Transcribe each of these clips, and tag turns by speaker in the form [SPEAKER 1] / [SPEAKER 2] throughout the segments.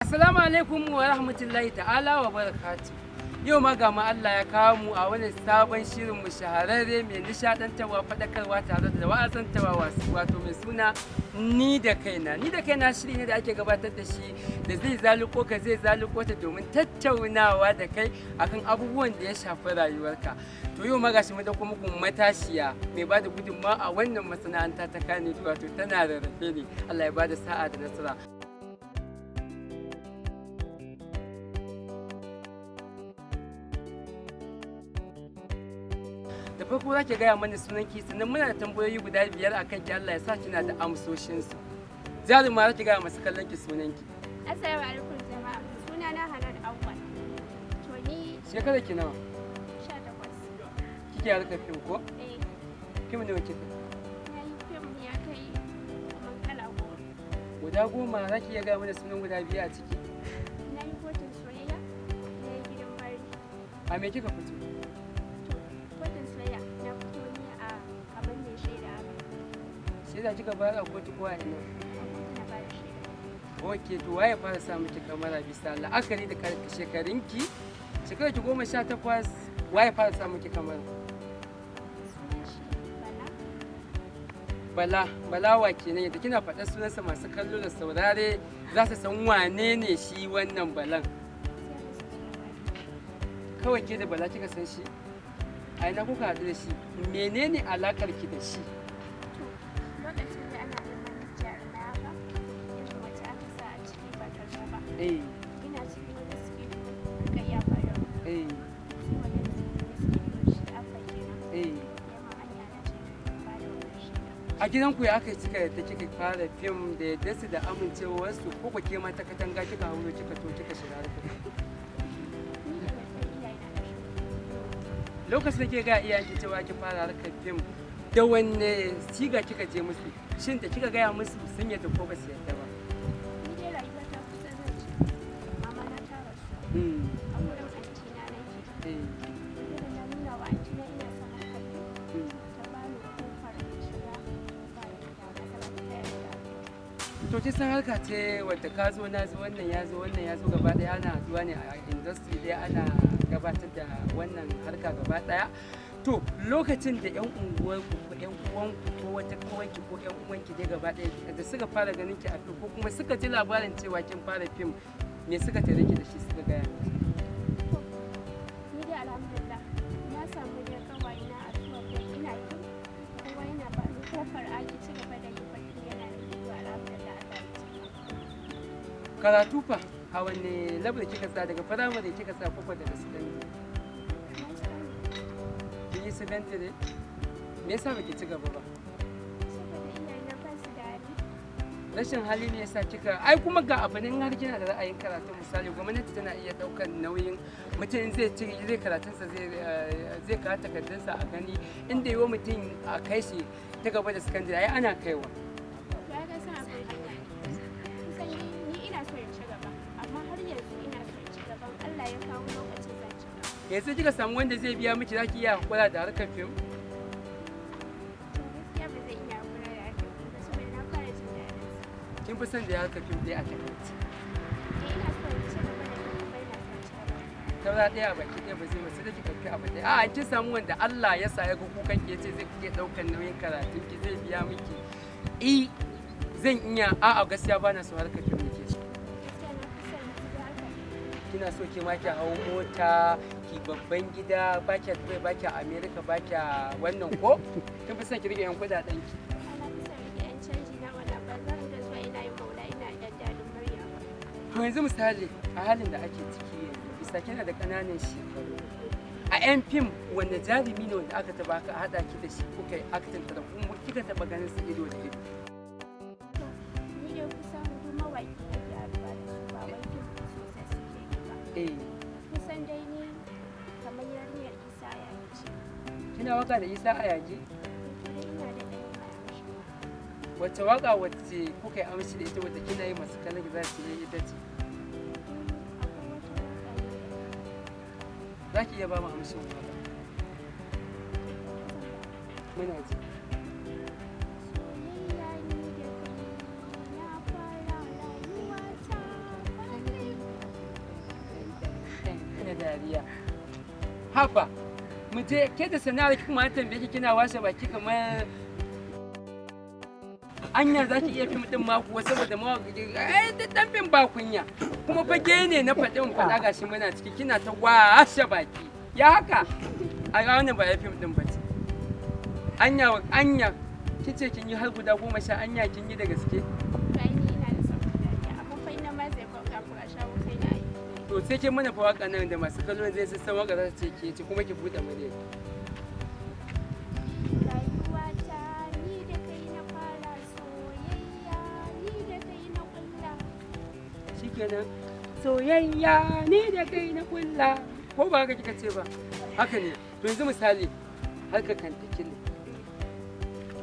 [SPEAKER 1] Assalamu alaikum wa rahmatullahi ta'ala wa barakatu. Yau ma ga ma Allah ya kawo mu a wani sabon shirin mu shahararre mai nishadantarwa, faɗakarwa tare da wa'azantarwa, wato mai suna Ni da Kaina. Ni da Kaina shiri ne da ake gabatar da shi da zai zaluko ka, zai zaluko ta domin tattaunawa da kai akan abubuwan da ya shafi rayuwarka. To yau ma gashi mu dauko muku matashiya mai bada gudunmawa a wannan masana'anta ta Kano, wato tana rarrafe ne. Allah ya bada sa'a da nasara. Da farko za ki gaya mana sunanki, sannan muna da tambayoyi guda biyar a kanki. Allah ya sa kina da amsoshinsu. Jaruma, za ki gaya masu kallon ki sunanki.
[SPEAKER 2] Assalamu alaikum jama'a. Sunana Hanan Awwal. To ni
[SPEAKER 1] Shekarar ki nawa?
[SPEAKER 2] 18.
[SPEAKER 1] Kike harkar fim ko?
[SPEAKER 2] Eh.
[SPEAKER 1] Fim nawa kika?
[SPEAKER 2] Na yi fim ya kai kamar kala 10.
[SPEAKER 1] Guda 10. Za ki iya gaya mana sunan guda biyu a ciki?
[SPEAKER 2] Na yi Kotun Soyayya, na yi Gidan Bari.
[SPEAKER 1] A me kika fito?
[SPEAKER 2] To Kotun Soyayya na fito ni a kamar mai shaida haka.
[SPEAKER 1] Shaida kika bayar a kotu ko a ina?
[SPEAKER 2] A kotu na bada shaida.
[SPEAKER 1] Ok, to waye fara sa miki kamara bisa la'akari da shekarunki? Shekarar ki 18, waye fara sa miki kamara?
[SPEAKER 2] Sunan shi Bala.
[SPEAKER 1] Bala, Balawa kenan. Yadda kina faɗar sunansa, masu kallo da saurare za su san wane ne shi wannan Balan.
[SPEAKER 2] Sai na san sunan wani.
[SPEAKER 1] Kawai ke da Bala kika san shi? A ina kuka haɗu da shi? Menene alakar ki da shi?
[SPEAKER 2] To lokacin da ana neman jarumai haka, irin wacce aka sa a ciki ba ta zo ba. Ina cikin wani studio, Rukayya Barau. Sai wannan studio shi Abba kenan. Neman hanya na ce ba da wannan shaida.
[SPEAKER 1] A gidanku ya aka yi kika yadda kika fara fim, da yadda su da amincewarsu, ko ko ke ma ta katanga kika hauro kika to kika shiga harkar?
[SPEAKER 2] Ni da san iyayena na shigo.
[SPEAKER 1] Lokacin da ke ga iyayenki cewa ki fara harkar fim, da wanne siga kika je musu? Shin da kika gaya musu sun yadda ko ba su yadda ba?
[SPEAKER 2] Ni dai rayuwa ta kusa zan ce mama na ta rasu. A wurin anti na nake. Irin na nuna wa anti na ina son harkar fim. Ta ba ni kofar shiga ba da matsala, ta yarda.
[SPEAKER 1] To kin san harka ce wadda ka zo na zo, wannan ya zo, wannan ya zo, gaba ɗaya ana haɗuwa ne a industry ɗaya ana gabatar da wannan harka gaba ɗaya. To lokacin da 'yan unguwarku ko 'yan uwanku ko wata kawarki ko 'yan uwanki dai gaba ɗaya da suka fara ganin ki a fim ko kuma suka ji labarin cewa kin fara fim, me suka tare ki da shi, suka gaya miki?
[SPEAKER 2] To ni dai alhamdulillah na samu dai kawaye na a zuwa fim, ina fim kowa yana ba ni kofar aiki ci gaba da yin fim, yana nuna alhamdulillah Allah ya ci.
[SPEAKER 1] Karatu fa, a wanne level kika sa? Daga firamare kika sa ko daga secondary?
[SPEAKER 2] Na yi secondary.
[SPEAKER 1] Kin yi secondary, me yasa baki ci gaba ba?
[SPEAKER 2] Saboda iyayena ba su da hali.
[SPEAKER 1] Rashin hali ne yasa kika? Ai kuma ga abu ne, in har kina da ra'ayin karatu, misali gwamnati tana iya daukar nauyin mutum in zai ci zai karatunsa, zai kawo takardunsa a gani inda yiwa mutum a kai shi ta gaba da sakandare, ai ana kaiwa.
[SPEAKER 2] To ai ka san abin hanya ne. Kusan ni ina so in ci gaba, amma har yanzu ina so in ci gaba. Allah ya kawo lokacin zan ci gaba.
[SPEAKER 1] Yanzu kika samu wanda zai biya miki, zaki iya hakura da harkar fim?
[SPEAKER 2] To gaskiya ba zan iya hakura da harkar fim ba saboda na fara jin daɗin sa.
[SPEAKER 1] Kin fi son da harkar fim dai a takaice?
[SPEAKER 2] Eh, ina so in ci gaba da fim kuma ina son ci gaba.
[SPEAKER 1] Taura ɗaya a baki ɗaya ba zai ba, sai da ki ɗauki abu ɗaya. A'a, kin samu wanda Allah ya sa ya ga kukan ki, ya ce zai iya ɗaukar nauyin karatun ki, zai biya miki, i zan iya? A'a, gaskiya ba na so, harkar fim nake so.
[SPEAKER 2] Gaskiya na fi son ci gaba harkar fim.
[SPEAKER 1] Kina so ke ma ki hau mota, ki babban gida, ba ki Dubai, ba ki America, ba ki wannan, ko kin fi son ki rike yan kudaden ki?
[SPEAKER 2] Na fi son rike 'yan canji na, wannan ba zan ga zuwa ina yin maula ina ɗan daɗin murya ba.
[SPEAKER 1] To yanzu misali a halin da ake ciki yanzu, bisa kina da ƙananan shekaru, a yan fim wanda jarumi ne wanda aka taba aka haɗa ki da shi kuka yi acting tare kuma kika taba ganin su ido da ido?
[SPEAKER 2] To ni dai kusan duk mawaƙi nake haɗuwa da su, ba wai fim sosai suke yi ba. Kusan dai ni kamar yarinyar Isa Ayagi ce.
[SPEAKER 1] Kina waka da Isa Ayagi?
[SPEAKER 2] To dai ina da ɗan yi mai amshi.
[SPEAKER 1] Wacce waka wacce kuka yi amshi da ita, wadda kina yi masu kallon ki za su yi ita ce?
[SPEAKER 2] Akwai wata waƙa ne.
[SPEAKER 1] Za ki iya ba mu amshin waka? Muna ji.
[SPEAKER 2] Soyayya ni da kai na fara rayuwata ba.
[SPEAKER 1] mana dariya. Haba, mu je ke da sana'ar ki kuma an tambaye ki kina washe baki kamar anya za ki iya fim din ma kuwa, saboda mawaƙi ai dan fim ba kunya, kuma fage ne na faɗin faɗa, gashi muna ciki kina ta washe baki. Ya haka a ga wannan ba ya fim din ba ce. Anya, anya kice kin yi har guda 10, anya kin yi da gaske?
[SPEAKER 2] To ai ni ina da saurin dariya, amma fa ina ma zai kau kafin a shawo kai na aiki.
[SPEAKER 1] To sai ke mana fa waka nan da masu kallon zai san waka za su ce ke ce, kuma ki buɗe murya.
[SPEAKER 2] Rayuwata ni da kai na fara soyayya, ni da kai na kulla.
[SPEAKER 1] Shikenan, soyayya ni da kai na kulla, ko ba haka kika ce ba? Haka ne. To yanzu misali harka kan takile,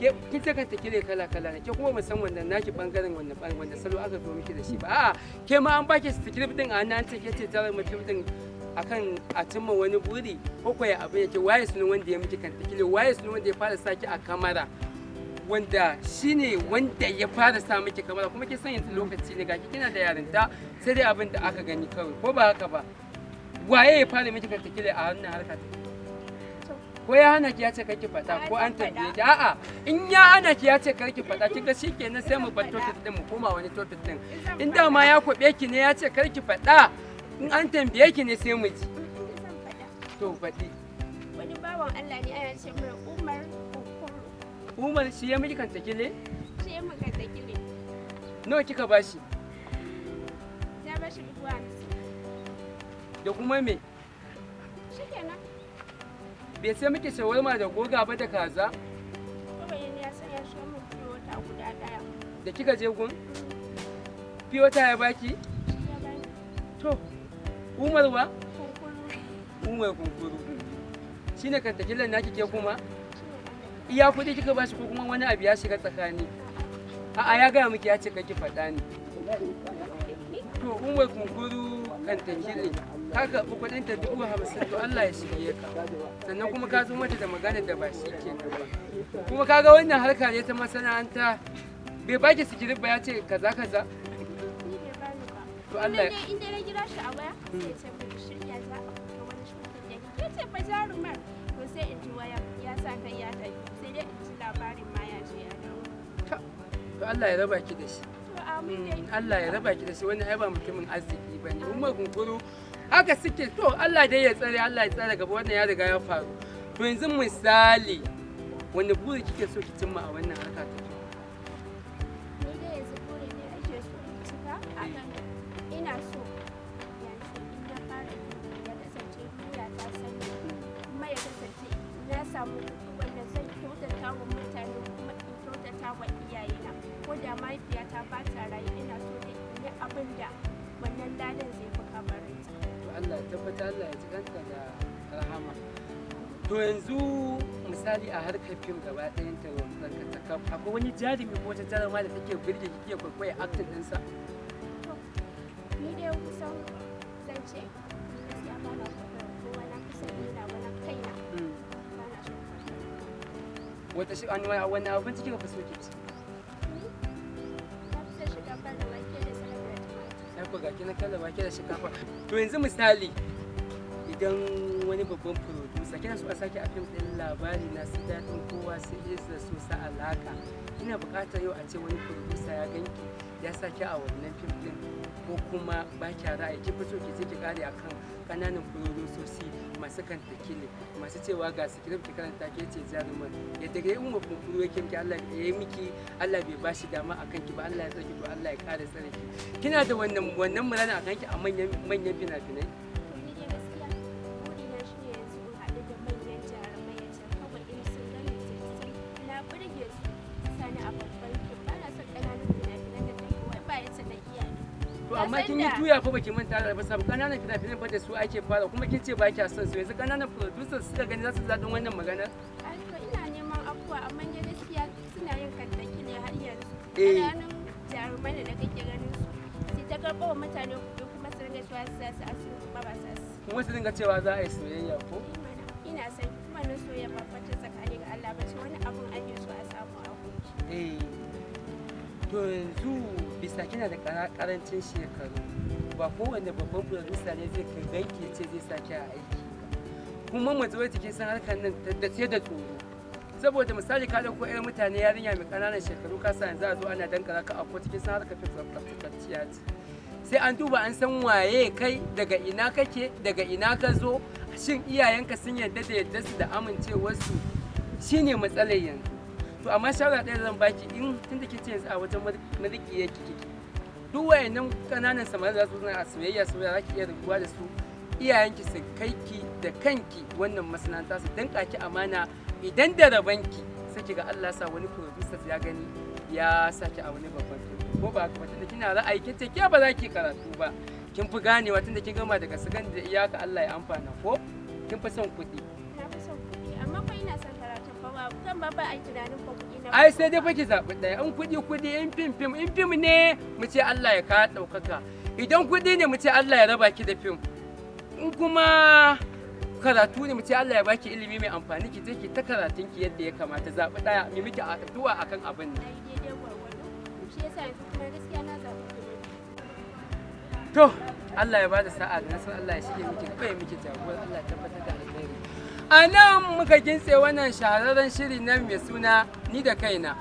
[SPEAKER 1] ke kin ce kan takile kala kala ne, ke kuma musan wannan naki bangaren wannan wanda salo aka zo miki da shi ba. A'a, ke ma an baki script din a nan, an ce ke ce tare mu fim din akan a cimma wani buri, ko ko ya abin yake? Waye sunan wanda ya miki kan takile? Waye sunan wanda ya fara saki a kamera, wanda shine wanda ya fara sa miki kamera? Kuma kin san yanzu lokaci ne, gaki kina da yarinta, sai dai abin da aka gani kawai, ko ba haka ba? Waye ya fara miki kantakile a wannan harka ta?
[SPEAKER 2] To.
[SPEAKER 1] Ko ya hana ki ya ce kake faɗa, ko an tambaye ki? A'a, in ya hana ki ya ce karki faɗa, kin ga shikenan, sai mu bar topic din mu koma wani topic din.
[SPEAKER 2] Zan
[SPEAKER 1] In dama ya kwaɓe ki ne ya ce karki faɗa, in an tambaye ki ne sai mu ji.
[SPEAKER 2] Zan faɗa.
[SPEAKER 1] To, faɗi.
[SPEAKER 2] Wani bawan Allah ne, ana ce mai Umar Kunkuru.
[SPEAKER 1] Umar shi ya miki kantakile?
[SPEAKER 2] Shi ya maka dakile.
[SPEAKER 1] Nawa kika bashi?
[SPEAKER 2] Na bashi 50,000.
[SPEAKER 1] Da kuma me?
[SPEAKER 2] Shikenan.
[SPEAKER 1] Bai sai miki shawarma da goga ba da kaza?
[SPEAKER 2] Kawai ne ya san ya shi min fiye wata guda ɗaya.
[SPEAKER 1] Da kika je gun fiyota ya baki?
[SPEAKER 2] Shi ya bani.
[SPEAKER 1] To, Umar wa?
[SPEAKER 2] Kunkuru.
[SPEAKER 1] Umar Kunkuru shine kantakilan naki ke kuma?
[SPEAKER 2] Shi ne ɗan.
[SPEAKER 1] Iya kuɗi kika bashi ko kuma wani abu ya shiga tsakani? A'a, ya gaya miki ya ce kake faɗa ne. To, Umar Kunkuru kantakile, ka karɓi kuɗin ta 50,000, to Allah ya shirye ka. Sannan kuma ka zo mata da magana da ba shi kenan ba. Kuma ka ga wannan harka ne ta masana'anta, bai baki script ba ya ce kaza kaza.
[SPEAKER 2] Ni bai bani ba.
[SPEAKER 1] To Allah
[SPEAKER 2] Kullum dai in dai na kira shi a waya sai ce mun shirya za a fita wani shooting da ke ce fa jarumar. To sai in ji waya ya sa kai ya tafi, sai dai in ji labarin ma ya je ya dawo.
[SPEAKER 1] To Allah ya raba ki da shi.
[SPEAKER 2] To, amin dai.
[SPEAKER 1] Allah ya raba ki da shi, wannan ai ba mutumin arziki ba ne. Umar Kunkuru haka suke. To Allah dai ya tsare, Allah ya tsare gaba, wannan ya riga ya faru. To yanzu misali wani buri kike so ki cimma a wannan harka ta fim?
[SPEAKER 2] Ni dai yanzu burin da ake so in cika a kan ina so yanzu in na fara fim ya kasance duniya ta sani, kuma ya kasance na samu kuɗi wanda zan kyautata wa mutane kuma in kyautata wa iyayena. Ko da mahaifiyata ba ta raye, ina so dai in yi abin da wannan ladan zai fi kabarinta.
[SPEAKER 1] To Allah ya tabbata, Allah ya ji kanta da rahama. To yanzu misali a harkar fim gaba ɗayan ta ranka ta, akwai wani jarumi ko wata jaruma da take burge ki, kike kwaikwaya acting ɗinsa?
[SPEAKER 2] To, ni dai kusan zan ce ni gaskiya ba na kwaikwayon kowa, na fi son nuna wani kaina, ba na son kwaikwayo.
[SPEAKER 1] Wata shi wani abinci kika fi so ki ci?
[SPEAKER 2] Ni na fi son shinkafa da wake da salad da tumatur.
[SPEAKER 1] Sai ku ga kina kala wake da shinkafa. To yanzu misali idan wani babban producer kina so a sake a fim ɗin Labari Na, su Daɗin Kowa, su Izza, su sa alaka, kina buƙatar yau a ce wani producer ya ganki ya sake a wannan fim ɗin, ko kuma ba kya ra'ayi, ki fi so ki je ki kare akan ƙananan produsoci masu kan takile, masu cewa ga script ki karanta ke ce jarumar, yadda ga Umar Kunkuru yake miki, Allah ya yi miki, Allah bai bashi dama akan ki ba, Allah ya tsare ki, to Allah ya ƙara tsare ki. Kina da wannan muradin akan ki a manyan manyan fina-finai?
[SPEAKER 2] To ni dai gaskiya burina shi ne yanzu in haɗu da manyan jarumai, ya ce kawai in sun gani su ji sun na burge su, su sani a babban fim. Ba na son ƙananan fina-finan da take wai ba yacce na iya ne.
[SPEAKER 1] To
[SPEAKER 2] Na
[SPEAKER 1] amma
[SPEAKER 2] san
[SPEAKER 1] kin yi
[SPEAKER 2] da-
[SPEAKER 1] tuya fa, baki manta da albasa ba, ƙananan fina-finan fa da su ake fara, kuma kin ce ba kya son su. Yanzu ƙananan producers suka gani za su zaɗin wannan maganar?
[SPEAKER 2] Ai to ina neman afuwa, amma dai gaskiya suna yin kantaki ne har yanzu. Ƙananan jarumai da kake ganin su sai ta karɓo wa mutane kuɗi, kuma su ringa cewa su sa su asiri kuma ba sa su.
[SPEAKER 1] Kuma su dinga cewa za a yi soyayya ko?
[SPEAKER 2] Eh mana, ina son kuma na soyayya ba fata tsakani ga Allah ba ce, wani abun ake so a samu a gobe.
[SPEAKER 1] Eh. To yanzu bisa kina da karancin shekaru Ba kowanne babban producer ne zai kai ganki ya ce zai sake a aiki ba. Kuma majority, kin san harkar nan da sai da tsoro, saboda misali ka dauko irin mutane, yarinya mai ƙananan shekaru, ka sa yanzu a zo ana dankara ka a kotu. Kin san harkar fim tsaftatacciya ce, sai an duba an san waye kai, daga ina kake, daga ina ka zo, shin iyayenka sun yarda da yarda su da amincewarsu. Shine matsalar yanzu. To amma shawara ɗaya zan baki, in tunda kice yanzu a wajen mulki yake kike, duk wayannan ƙananan samari za su suna a soyayya soyayya, za ki iya rabuwa da su, iyayenki su kai ki da kanki wannan masana'anta, su danka ki amana. Idan da rabanki, sai ki ga Allah sa wani producer ya gani ya saki a wani babban fim, ko ba haka ba? Tunda kina ra'ayi, kin ce ke ba za ki karatu ba, kin fi ganewa tunda kin gama daga sakandare, iyaka Allah ya amfana, ko kin fi son kuɗi?
[SPEAKER 2] Na fi son kuɗi, amma fa ina son karatun fa, ba kan ba ba ai tunanin fa kuɗi na.
[SPEAKER 1] Ai sai dai fa ki zaɓi ɗaya: in kuɗi kuɗi, in fim fim. In fim ne, mu ce Allah ya kawo ɗaukaka. Idan kuɗi ne, mu ce Allah ya raba ki da fim. In kuma karatu ne, mu ce Allah ya baki ilimi mai amfani, ki je ki ta karatun ki yadda ya kamata. Zaɓi ɗaya, mu miki addu'a akan abin nan.
[SPEAKER 2] Na yi daidai gwargwado, shi yasa yanzu kuma gaskiya na zaɓi kuɗi.
[SPEAKER 1] To Allah ya bada sa'a da nasara, Allah ya shige miki gaba, ya miki jagora, Allah ya tabbatar da alkhairi. A nan muka gintse wannan shahararren shiri na mai suna Ni da Kaina,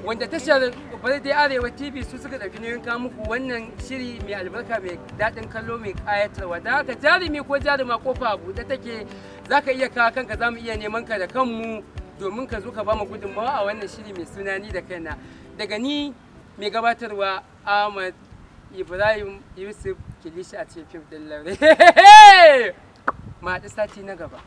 [SPEAKER 1] wanda tashar Barde Arewa TV su suka ɗauki nauyin kawo muku wannan shiri mai albarka, mai daɗin kallo, mai ƙayatarwa. Da haka jarumi ko jaruma, kofa a buɗe take, za ka iya kawo kanka, za mu iya neman ka da kanmu domin ka zo ka ba mu gudunmawa a wannan shiri mai suna Ni da Kaina. Daga ni mai gabatarwa, Ahmad Ibrahim Yusuf Kilishi, a cikin fim ɗin Laure. Ma haɗu sati na gaba.